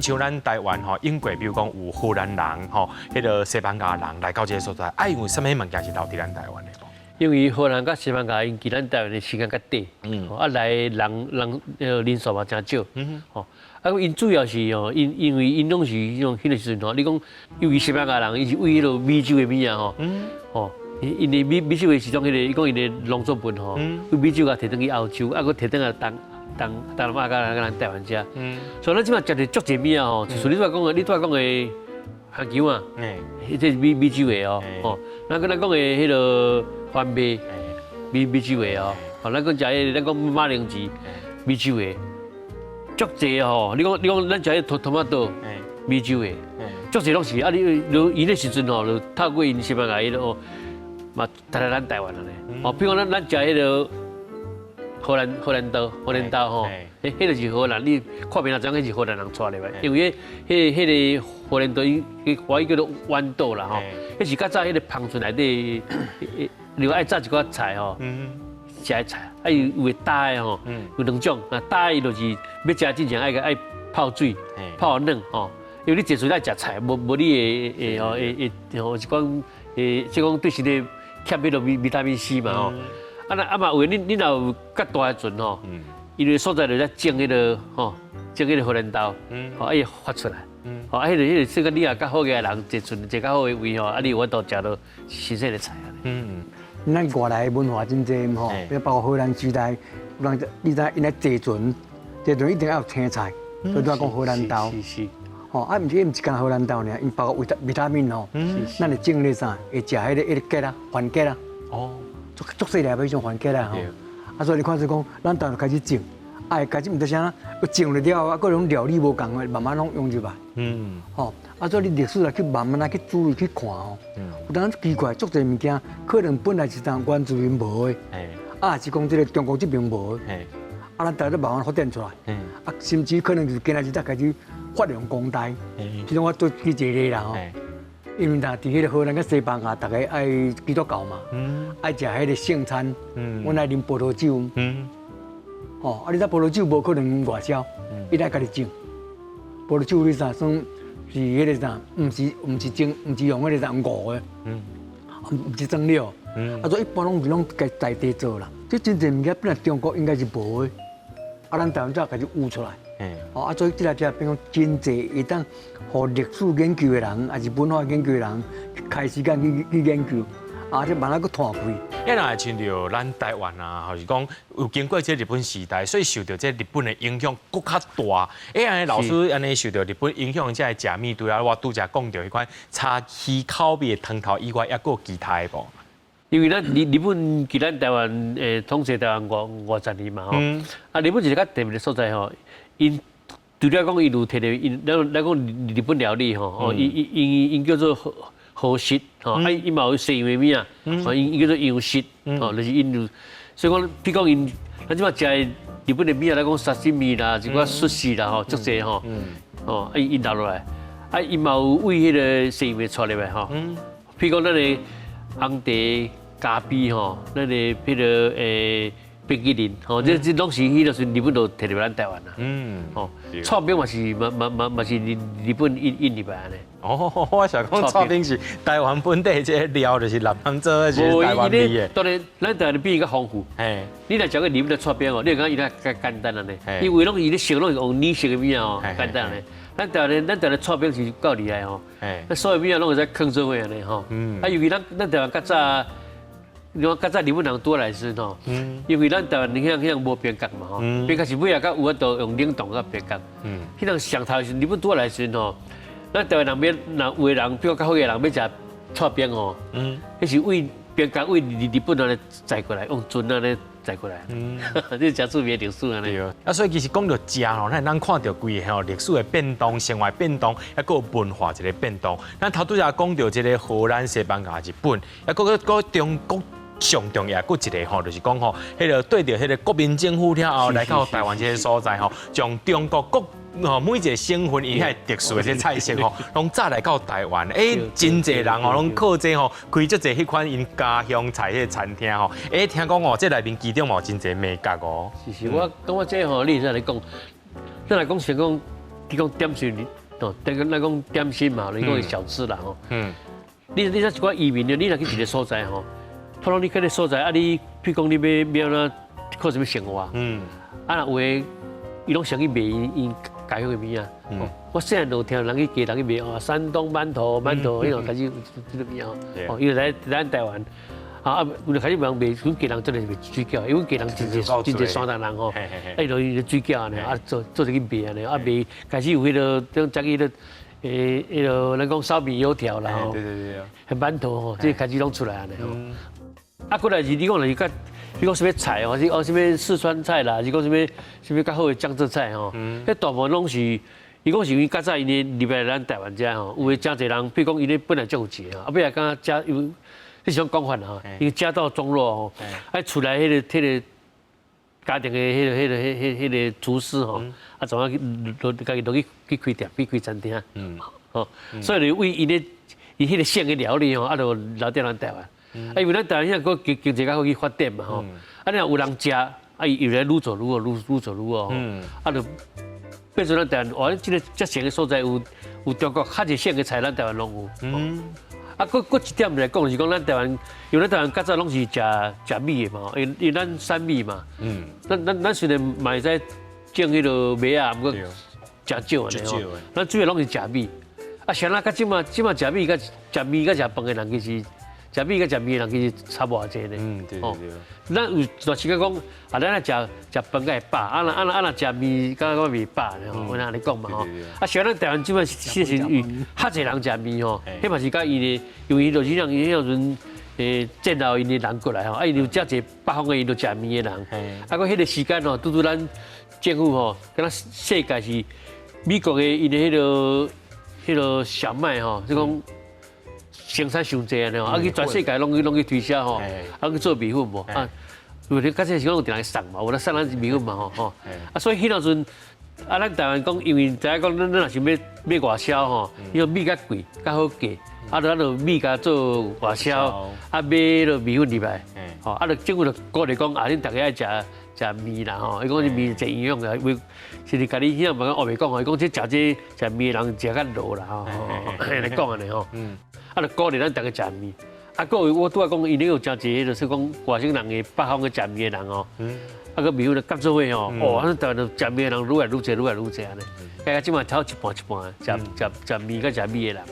像咱台灣吼，英國比如講有荷蘭人吼，彼个西班牙人來到這个所在，啊，有啥物物件是留佇咱台灣的無？因為荷蘭佮西班牙𪜶佇咱台灣的時間較短，啊來人人人數嘛誠少，吼，啊𪜶主要是吼，因為𪜶攏是彼種彼个時陣吼，你講尤其西班牙人，伊是為彼个美洲的物仔吼，吼，𪜶的美洲的時陣彼个，伊講𪜶的農作物吼，為美洲共提轉去歐洲，啊閣提轉來東南亞佮咱台灣遮，所以咱這擺食著足濟物仔吼，就是你拄仔講的，你拄仔講的番薑啊，彼這是美洲的哦，吼，咱閣咱講的彼个番麥，美洲的哦，吼，咱講食彼个，咱講馬鈴薯，美洲的，足濟吼，你講咱食彼個 tomato，美洲的，足濟攏是啊！你伊彼時陣吼，就透過𪜶西班牙彼个哦，嘛帶來咱台灣啊咧。哦，比如講咱食彼个荷蘭豆吼，彼個是荷蘭，你看片仔知影彼是荷蘭人帶入來，因為彼個荷蘭豆伊華語叫做豌豆啦吼，彼是較早彼個芳村內底，另外愛炸一寡菜吼，食的菜，啊有有的焦的吼，有兩種，啊焦的伊就是欲食之前愛泡水，泡軟吼，因為你坐船愛食菜，無你會吼會會吼是講會即講對身體欠彼個維他命 C 嘛吼。啊那啊嘛有你若有較大的船吼，因為所在就在種彼個吼，種彼個荷蘭豆，吼啊伊會發出來，吼啊彼個說你若較好嘅人坐船坐較好的位吼，啊你有法度食著新鮮的菜啊。咱外來文化真濟吼，比如包括荷蘭時代，有人你知𪜶咧坐船，坐船一定要有青菜，所以拄仔講荷蘭豆。吼啊，毋是毋是干荷蘭豆爾，𪜶包括維他命吼，咱會種咧啥？會食彼個桔啊，番桔啊。足足細粒彼種番茄啦吼，啊所以你看說講，咱台灣開始種，啊開始毋知啥，種了了後，啊閣種料理無仝的，慢慢攏用入來。吼，啊所以你歷史來去慢慢來去注意去看吼，有當奇怪，足濟物件可能本來是當原住民無的，啊是講這个中國這邊無的，啊咱台灣慢慢發展出來，啊甚至可能是今仔日才開始發揚光大。其中我拄舉一個例啦吼。因為若佇彼個荷蘭佮西班牙，逐个愛基督教嘛，愛食彼個聖餐，阮愛啉葡萄酒，吼，啊你知葡萄酒無可能外銷，伊愛家己種。葡萄酒你啥算是彼個啥？毋是種，毋是用彼個啥五的，毋是蒸餾，啊所以一般攏是攏家在地做啦。這真濟物件本來中國應該是無的，啊咱台灣才開始有出來。哦，啊，所以這個才變講真濟會當予歷史研究的人，抑是文化研究的人，開時間去研究，啊，這慢慢閣拓開。啊，若會親像咱台灣啊，或是講有經過這日本時代，所以受著這日本的影響閣較大。欸，按呢老師按呢受著日本影響，這个食物除了我拄才講著彼款炒魚口味的湯頭以外，抑閣有其他的無？因為咱日本佇咱台灣統治台灣50年嘛吼，啊日本一個較特別的所在吼，𪜶除了講𪜶有提著𪜶，咱講日本料理吼，哦，𪜶叫做和食吼，啊伊嘛有西洋的物仔，吼，𪜶叫做洋食，吼，就是𪜶有，所以講，比如講𪜶，咱這擺食的日本的物仔來講，沙西米啦，一寡壽司啦吼，足濟吼，吼，啊𪜶留落來，啊伊嘛有為彼個西洋的帶入來吼，比如講咱的紅茶、咖啡吼，咱的彼个冰淇淋吼，這攏是彼個時日本都提入咱台灣啦。吼，剉冰嘛是嘛是日本引入來按呢。哦，我想講剉冰是台灣本地這个料，就是南方做的，是台灣味的。當然，咱台灣的變較豐富。你若食過日本的剉冰哦，你會感覺伊較簡單按呢。因為攏伊咧燒攏是用軟熟的物仔哦，簡單按呢。咱台灣的剉冰是夠厲害吼。咱所有物仔攏會使囥做伙按呢吼。啊，尤其咱台灣較早。你看較早日本人拄來時吼，因為咱台灣彼樣無冰角嘛吼，冰角是尾仔才有法度用冷凍佮冰角。彼陣上頭時日本拄來時吼，咱台灣人欲若有的人，比如較好的人欲食剉冰吼，彼是為冰角為日本按呢載過來，用船按呢載過來。這誠趣味的歷史按呢。對。啊，所以其實講著食吼，咱看著規个吼歷史的變動、生活變動，抑閣有文化一个變動。咱頭拄才講著這个荷蘭、西班牙、日本，抑閣中國。上重要閣一个吼，就是講吼，彼个對著彼个國民政府了後來到台灣這个所在吼，將中國各吼每一个省份𪜶遐特殊的這菜色吼，攏載來到台灣。欸，真濟人吼，攏靠這吼開足濟彼款𪜶家鄉菜彼个餐廳吼。欸，聽講哦，這內面其中嘛有真濟眉角哦。是是，我感覺這吼，你會使來講，咱來講先講。你講點心，哦，咱講點心嘛，你講小吃啦吼。你知一寡移民的，你若去一個所在吼，譬如你去個所在啊，你譬如講你欲按怎靠啥物生活？啊，若有的伊攏先去賣𪜶家鄉的物仔。我細漢就聽人去家人去賣哦，山東饅頭、饅頭，彼種開始這個物仔哦，因為來咱台灣。啊，有開始人賣，阮家人真的是賣水餃，因為阮家人真濟真濟山東人吼，啊，伊就伊水餃按呢，啊做做一去賣按呢，啊賣開始有彼個種食彼個，彼個咱講燒餅油條啦吼，饅頭吼，這開始攏出來按呢吼。啊，過來是你講就是較，你講啥物菜吼，是講啥物四川菜啦，是講啥物啥物較好的江浙菜吼，彼大部分攏是，伊講是因為較早𪜶咧入來咱台灣遮吼，有的誠濟人，比如講𪜶咧本來足有錢啊，後尾感覺食有。你是講講法吼，因為家道中落吼，啊厝內彼個家庭的彼個廚師吼，啊怎啊去落家己落去去開店，去開餐廳，吼，所以就為𪜶咧伊彼個省的料理吼，啊就留佇咱台灣，啊因為咱台灣現在閣經濟較好去發展嘛吼，啊若有人食，啊伊又來愈做愈好，愈做愈好，啊就變做咱台灣，哇，這個遮省的所在有中國較濟省的菜，咱台灣攏有。啊，閣一點來講，是講咱台灣，因為咱台灣較早攏是食食米的嘛，因為咱產米嘛。咱雖然嘛會使種彼個麥仔，毋過誠少按呢吼。咱主要攏是食米。啊，啥人較這馬食米佮食麵佮食飯的人，其實食米佮食麵的人其實差無偌濟呢。咱有一段時間講，啊，咱若食食飯才會飽，啊若啊若啊若食麵，敢若袂飽呢吼，我按呢講嘛吼。啊，像咱台灣這馬其實是較濟人食麵吼，彼嘛是佮𪜶的，因為就是像彼陣戰後𪜶的人過來吼，啊，𪜶有遮濟北方的𪜶就食麵的人，啊，閣彼個時間吼，拄拄咱政府吼，敢若世界是美國的𪜶的彼個小麥吼，就講生產傷濟按呢吼，啊去全世界攏去推銷吼，啊去做麵粉無啊？有咧，較早時講有定來送嘛，有咧送咱麵粉嘛吼吼。啊，所以彼當陣啊，咱台灣講，因為知影講，咱若是欲欲外銷吼，因為米較貴，較好價，啊，就咱就米共做外銷，啊買落麵粉入來，吼，啊，就政府就鼓勵講，啊，恁逐家愛食食麵啦吼，伊講這麵真營養的，為是你共你遐嘛講烏白講吼，伊講這食這食麵的人食較老啦吼，按呢講按呢吼，啊，就鼓勵咱逐家食麵。啊，閣有我拄仔講，𪜶咧有誠濟，就是講外省人的北方的食麵的人哦，啊，閣麵粉夾做伙吼，哦，啊，台灣食麵的人愈來愈濟，愈來愈濟按呢，加加這馬超一半一半，食食食麵佮食米的人。